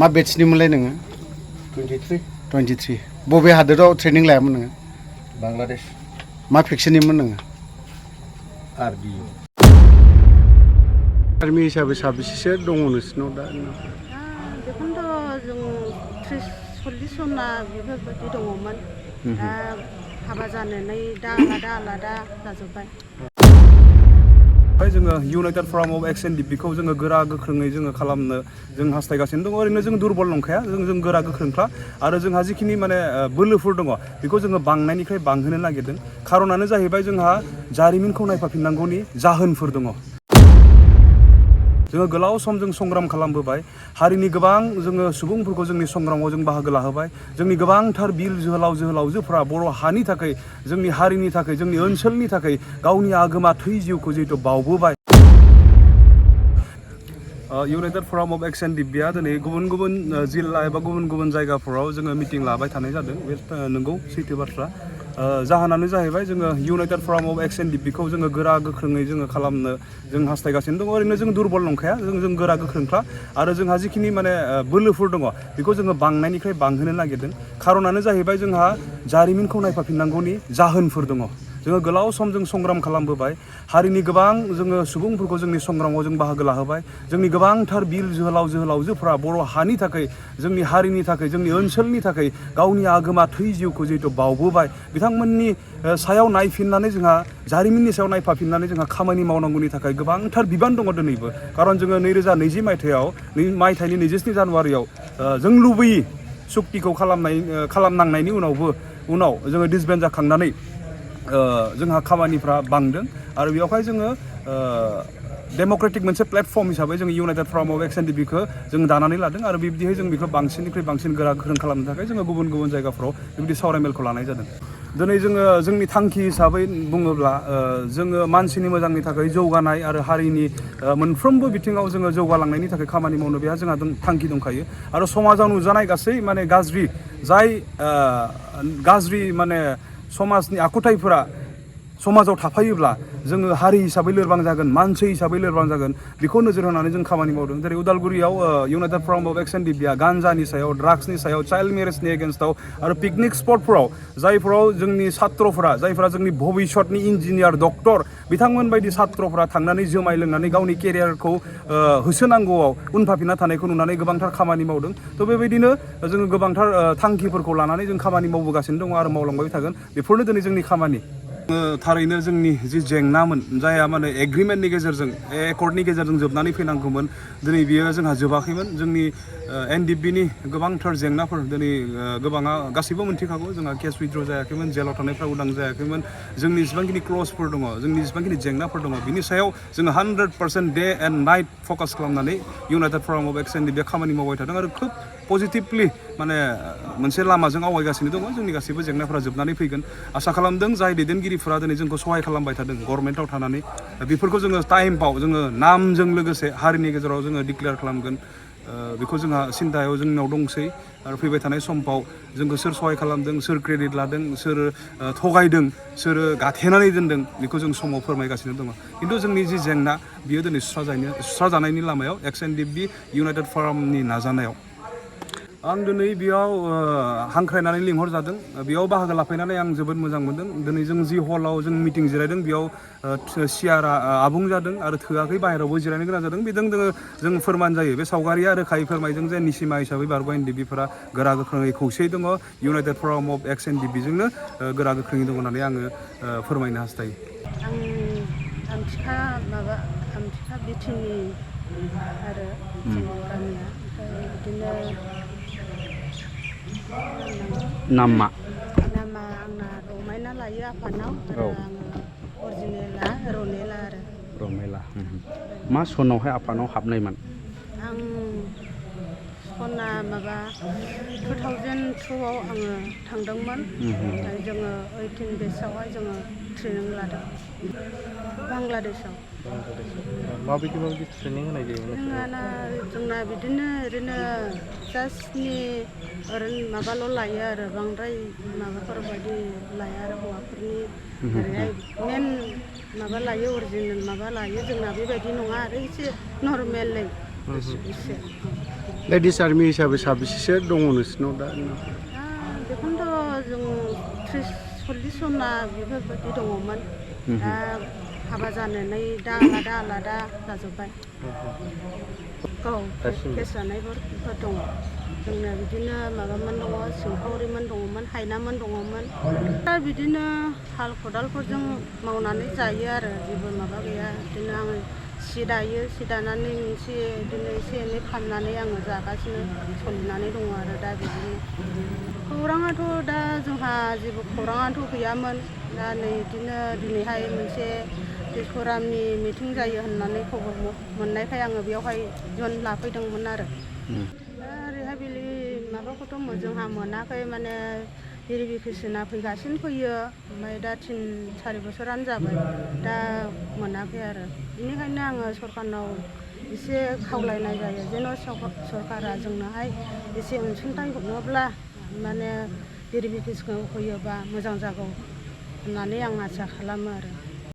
मा बेट्सनिमोनलाय नोङो 23 बबे हादोराव ट्रेनिं लायामोन नोङो बांलादेश मा फेक्सननिमोन नोङो आर्मी आर्मी हिसाबै साबेसेसो दङ नोंसिनाव दा बेखौनोथ' जों 30-40 सना बेफोरबायदि दङमोन दा हाबा जानानै दा आलादा जाजोब्बाय जोङो United Forum of ex N D पिखौ जोङो गोरा गोख्रोङै जोङो खालामनो जों हास्थायगासिनो दङ ओरैनो जों दुरबल नंखाया जों गोरा गोख्रोंखा आरो जोंहा जिखिनि माने बोलोफोर दङ बेखौ जोङो बांनायनिफ्राय बांहोनो नागिरदों खारनानो जाहैबाय जोंहा जारिमिनखौ नायफाफिननांगौनि जाहोनफोर दङ जोङो गोलाव सम जों संग्राम खालामबोबाय हारिनि गोबां जोङो सुबुंफोरखौ जोंनि संग्रामाव जों बाहागो लाहोबाय जोंनि गोबांथार बिर जोहोलावजोफोरा बर' हानि थाखाय जोंनि हारिनि थाखाय जोंनि ओनसोलनि थाखाय गावनि आगोमा थै जिउखौ जिहेतु बावबोबाय United Forum of ex N D पिआ दिनै गुबुन गुबुन जिल्ला एबा गुबुन गुबुन जायगाफोराव जोङो मिटिं लाबाय थानाय जादों बे नंगौ सैथो बाथ्रा जाहोनानो जाहैबाय जोङो United Forum of ex N D पिखौ जोङो गोरा गोख्रोङै जोङो खालामनो जों हास्थायगासिनो दङ ओरैनो जों दुरबल नंखाया जों गोरा गोख्रोंखा आरो जोंहा जिखिनि माने बोलोफोर दङ बेखौ जोङो बांनायनिफ्राय बांहोनो नागिरदों खारनानो जाहैबाय जोंहा जारिमिनखौ नायफाफिननांगौनि जाहोनफोर दङ जोङो गोलाव सम जों संग्राम खालामबोबाय हारिनि गोबां जोङो सुबुंफोरखौ जोंनि संग्रामाव जों बाहागो लाहोबाय जोंनि गोबांथार बिर जोहोलावजोफोरा बर' हानि थाखाय जोंनि हारिनि थाखाय जोंनि ओनसोलनि थाखाय गावनि आगोमा थै जिउखौ जिहेतु बावबोबाय बिथांमोननि सायाव नायफिननानै जोंहा जारिमिननि सायाव नायफाफिननानै जोंहा खामानि मावनांगौनि थाखाय गोबांथार बिबान दङ दिनैबो खारन जोङो 2020 मायथाइनि 27 जानुवारियाव जों लुबैयै सुक्तिखौ खालामनांनायनि उनाव जोङो डिसबेन्ड जाखांनानै जोंहा खामानिफ्रा बांदों आरो बेयावहाय जोङो डेम'क्रेटिक मोनसे प्लेटफर्म हिसाबै जों United Forum of ex N D पिखौ जों दानानै लादों आरो बिब्दिहाय जों बेखौ बांसिननिख्रुइ बांसिन गोरा गोख्रों खालामनो थाखाय जोङो गुबुन गुबुन जायगाफ्राव बेबायदि सावरायमेलखौ लानाय जादों दिनै जोङो जोंनि थांखि हिसाबै बुङोब्ला जोङो मानसिनि मोजांनि थाखाय जौगानाय आरो हारिनि मोनफ्रोमबो बिथिङाव जोङो जौगालांनायनि थाखाय खामानि मावनो बेहा जोंहा थांखि दंखायो आरो समाजाव नुजानाय गासै माने गाज्रि माने समाजनि आखुथायफोरा समाजाव थाफायोब्ला जोङो हारि हिसाबै लोरबां जागोन मानसि हिसाबै लोरबां जागोन बेखौ नोजोर होनानै जों खामानि मावदों जेरै उदालगुरियाव United Forum of ex N D पिआ गान्जानि सायाव ड्राग्सनि सायाव चाइल्ड मेरेजनि एगेन्स्टआव आरो पिकनिक स्पटफोराव जायफोराव जोंनि छात्रफोरा जायफोरा जोंनि भबिष्यतनि इन्जिनियार डक्टर बिथांमोन बायदि छात्रफोरा थांनानै जुमाय लोंनानै गावनि केरियारखौ होसोनांगौआव उनफाफिनना थानायखौ नुनानै गोबांथार खामानि मावदों थ' बेबायदिनो जोङो गोबांथार थांखिफोरखौ लानानै जों खामानि मावबोगासिनो दङ आरो मावलांबाय थागोन बेफोरनो दिनै जोंनि खामानि थारैनो जोंनि जि जेंनामोन जायहा माने एग्रिमेन्टनि गेजेरजों एकर्डनि गेजेरजों जोबनानै फैनांगौमोन दिनै बियो जोंहा जोबाखैमोन जोंनि एनडिपिनि गोबांथार जेंनाफोर दिनै गोबाङा गासैबो मोनथिखागौ जोंहा केस उइथड्र जायाखैमोन जेलाव थानायफ्रा उदां जायाखैमोन जोंनि जेसेबांखिनि क्लजफोर दङ जोंनि जेसेबांखिनि जेंनाफोर दङ बिनि सायाव जोङो 100% डे एन्ड नाइट फकास खालामनानै United Forum of ex N D पिआ खामानि मावबाय थादों आरो खोब पजिटिभलि माने मोनसे लामाजों आवगायगासिनो दङ जोंनि गासैबो जेंनाफोरा जोबनानै फैगोन आसा खालामदों जाय दैदेनगिरिफोरा दिनै जोंखौ सहाय खालामबाय थादों गभर्नमेन्टआव थानानै बेफोरखौ जोङो टाइमआव जोङो नामजों लोगोसे हारिनि गेजेराव जोङो डिक्लेयार खालामगोन बेखौ जोंहा सिन्थायाव जोंनाव दंसै आरो फैबाय थानाय समफ्राव जोंखौ सोर सहाय खालामदों सोर क्रेडिट लादों सोर थगायदों सोर गाथेनानै दोनदों बेखौ जों समाव फोरमायगासिनो दङ खिन्थु जोंनि जि जेंना बियो दिनै सुस्राजानायनि लामायाव एक्स एन डि पि इउनाइटेड फरामनि नाजानायाव आं दिनै बेयाव हांख्रायनानै लिंहरजादों बेयाव बाहागो लाफैनानै आं जोबोद मोजां मोनदों दिनै जों जि हलाव जों मिटिं जिरायदों बेयाव सियारा आबुं जादों आरो थोआखै बाहेरायावबो जिरायनो गोनां जादों बेजों जों फोरमान जायो बे सावगारिया रोखायै फोरमायदों जे निसिमा हिसाबै बारग' एन डि पिफोरा गोरा गोख्रोङै खौसेयै दङ United Forum of ex N D पिजोंनो गोरा गोख्रोङै दङ होननानै आङो फोरमायनो हास्थायो आमथिखा बिटिनि आरो गामिया ओमफ्राय बिदिनो नामा आंना रमायना लायो आफानाव आरो आङो अरिजिनेला रमेला मा सनावहाय आफानाव हाबनायमोन आं सना 2002आव आङो थांदोंमोन जोङो 18 बेसआवहाय जोङो ट्रेनिं लादों बांलादेशआव माबायदि ट्रेनिं होनाय जायो जोंना बिदिनो ओरैनो जास्टनि माबाल' लायो आरो बांद्राय माबाफोरबायदि लाया आरो हौवाफोरनि ओरैहाय मेन माबा लायो अरिजिनेल माबा लायो जोंना बेबायदि नङा आरो एसे नर्मेलै एसे लेडिस आर्मि हिसाबै साबेसेसो दङ नोंसिनाव दा? बेखौनोथ' जों 30-40 जना बेफोरबायदि दङमोन। दा हाबा जानानै दा आलादा जाजोब्बाय। केस जानायफोर दङ। जोंना बिदिनो माबामोन दङ, सिंखावरिमोन दङमोन, हायनामोन दङमोन। दा बिदिनो हाल खदालफोरजों मावनानै जायो आरो जेबो माबा गैया। बिदिनो आङो सि दायो, सि दानानै मोनसे बिदिनो एसे एनै फाननानै आङो जागासिनो सोलिनानै दङ आरो दा बिदिनो। खौराङाथ' दा जोंहा जेबो खौराङाथ' गैयामोन। दा नै बिदिनो दिनैहाय मोनसे दिसपुरामनि मिटिं जायो होननानै खबर मोननायखाय आङो बेयावहाय जइन लाफैदोंमोन आरो। दा रिहाबिलि माबाखौथ' जोंहा मोनाखै, माने भेरिफिकेसना फैगासिनो फैयो। ओमफ्राय दा 3-4 बोसोरानो जाबाय, दा मोनाखै आरो। बेनिखायनो आङो सरकारनाव एसे खावलायनाय जायो जेन' सरकारा जोंनोहाय एसे अनसुंथाइ हरोब्ला माने भेरिफिकेसनखौ होयोबा मोजां जागौ होननानै आं आसा खालामो आरो।